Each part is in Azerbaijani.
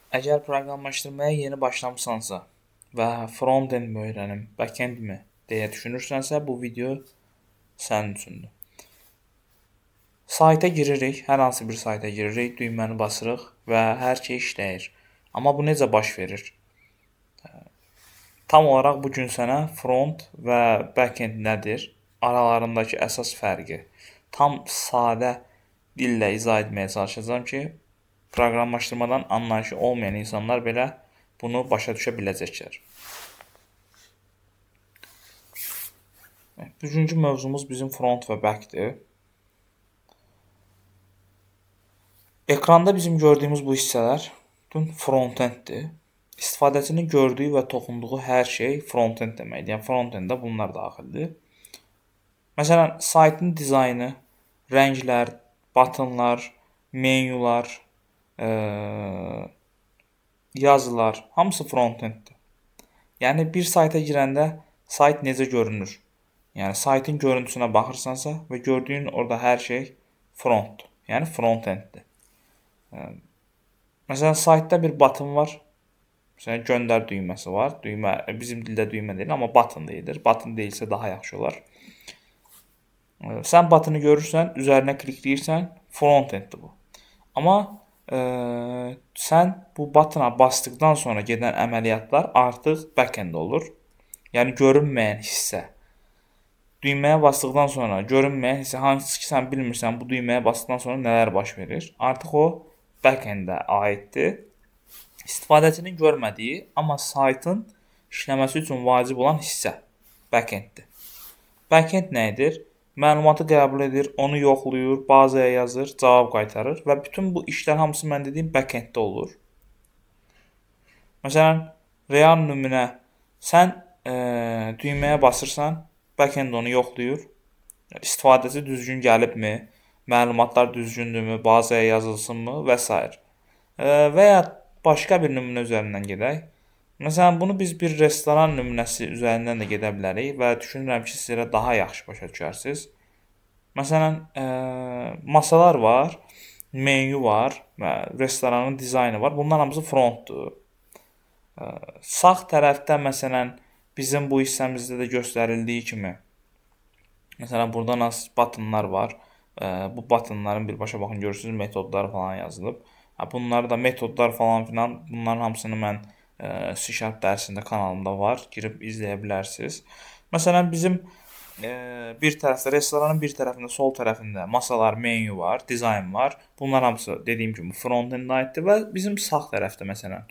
Əgər proqramlaşdırmaya yeni başlamısansa və front-end mi öyrənim, back-end mi deyə düşünürsənsə, bu video sənin üçündür. Sayta giririk, hər hansı bir sayta giririk, düyməni basırıq və hər şey işləyir. Amma bu necə baş verir? Tam olaraq bu gün sənə front və back-end nədir, aralarındakı əsas fərqi tam sadə dillə izah etməyə çalışacağam ki, proqramlaşdırmadan anlayışı olmayan insanlar belə bunu başa düşə biləcəklər. Bugünkü mövzumuz bizim front və back-dir. Ekranda bizim gördüyümüz bu hissələr bütün front-enddir. İstifadəçinin gördüyü və toxunduğu hər şey front-end deməkdir. Yəni front-endə bunlar daxildir. Məsələn, saytın dizaynı, rənglər, buttonlar, menyular, yazılar, hamısı front-enddir. Yəni bir sayta girəndə sayt necə görünür? Yəni saytın görüntüsünə baxırsansa və gördüyün orada hər şey frontdur. Yəni front-enddir. Məsələn, saytda bir button var. Məsələn, göndər düyməsi var. Düymə bizim dildə düymə deyil, amma button deyilir. Button deyilsə daha yaxşı olar. Sən buttonu görürsən, üzərinə klikləyirsən, front-enddir bu. Amma sən bu buttona basdıqdan sonra gedən əməliyyatlar artıq back-end olur. Yəni görünməyən hissə. Düyməyə basdıqdan sonra görünməyən hissə, hansı ki sən bilmirsən bu düyməyə basdıqdan sonra nələr baş verir, artıq o back-endə aiddir. İstifadəçinin görmədiyi, amma saytın işləməsi üçün vacib olan hissə back-enddir. Back-end nə edir? Məlumatı qəbul edir, onu yoxlayır, bazaya yazır, cavab qaytarır və bütün bu işlər hamısı mən dediyim back-enddə olur. Məsələn, real nümunə, sən düyməyə basırsan, back-end onu yoxlayır. İstifadəçi düzgün gəlibmi, məlumatlar düzgündürmü, bazaya yazılsınmı və s. Və ya başqa bir nümunə üzərindən gedək. Məsələn, bunu biz bir restoran nümunəsi üzərindən də gedə bilərik və düşünürəm ki, sizlərə daha yaxşı başa düşərsiniz. Məsələn, masalar var, menyu var və restoranın dizaynı var. Bunlar hamısı frontdur. Sağ tərəfdə məsələn, bizim bu hissəmizdə də göstərildiyi kimi, məsələn, burada nasıl buttonlar var. Bu buttonların birbaşa baxın, görürsünüz, metodlar falan yazılıb. Bunları da metodlar falan filan, bunların hamısını mən C# dərsində kanalımda var. Girib izləyə bilərsiniz. Məsələn, bizim bir tərəfdə, restoranın bir tərəfində, sol tərəfində masalar, menyu var, dizayn var. Bunlar hamısı dediyim kimi front-end aiddir və bizim sağ tərəfdə məsələn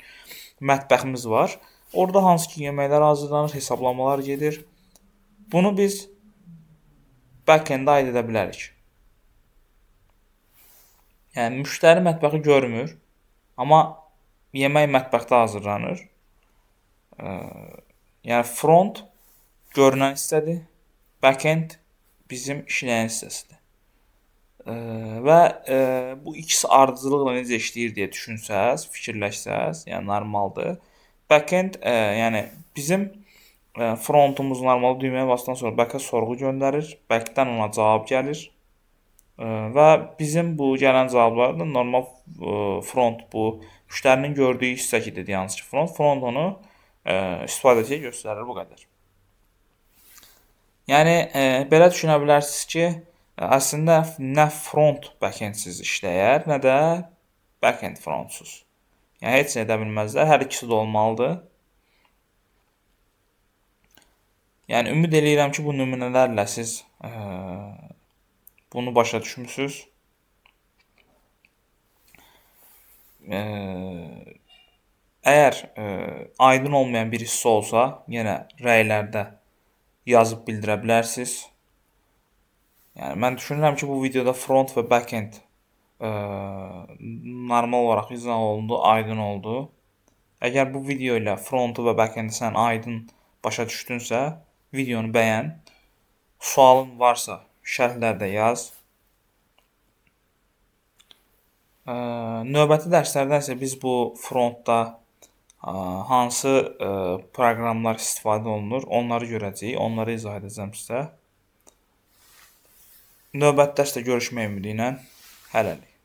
mətbəximiz var. Orada hansı ki yeməklər hazırlanır, hesablamalar gedir. Bunu biz back-endə aid edə bilərik. Yəni müştəri mətbəxi görmür, amma yemək mətbəxdə hazırlanır. Yəni front görünən hissədir, back-end bizim işləyən hissəsidir. Və bu ikisi ardıcıllıqla necə işləyir deyə düşünsəz, fikirləşsəz, yəni normaldır. Back-end, yəni bizim frontumuz normal düyməyə basdıqdan sonra back-ə sorğu göndərir, back-dən ona cavab gəlir. Və bizim bu gələn cavablar da normal front bu müştərinin gördüyü hissə ki, dedi hansı ki front onu istifadəçiyə göstərir, bu qədər. Yəni belə düşünə bilərsiniz ki, əslində nə front backendsiz işləyər, nə də backend frontsuz. Yəni heç nə edə bilməzlər, hər ikisi də olmalıdır. Yəni ümid eləyirəm ki, bu nümunələrlə siz bunu başa düşmüsünüz. Əgər aydın olmayan bir hissə olsa, yenə rəylərdə yazıb bildirə bilərsiniz. Yəni mən düşünürəm ki, bu videoda front və backend normal olaraq izah olundu, aydın oldu. Əgər bu video ilə frontu və backendi sən aydın başa düşdünsə, videonu bəyən. Sualın varsa şərhlərdə yaz. Növbəti dərslərdə isə biz bu frontda hansı proqramlar istifadə olunur, onları görəcəyik, onları izah edəcəm sizə. Növbəti dərsdə görüşmək ümidi ilə hələlik.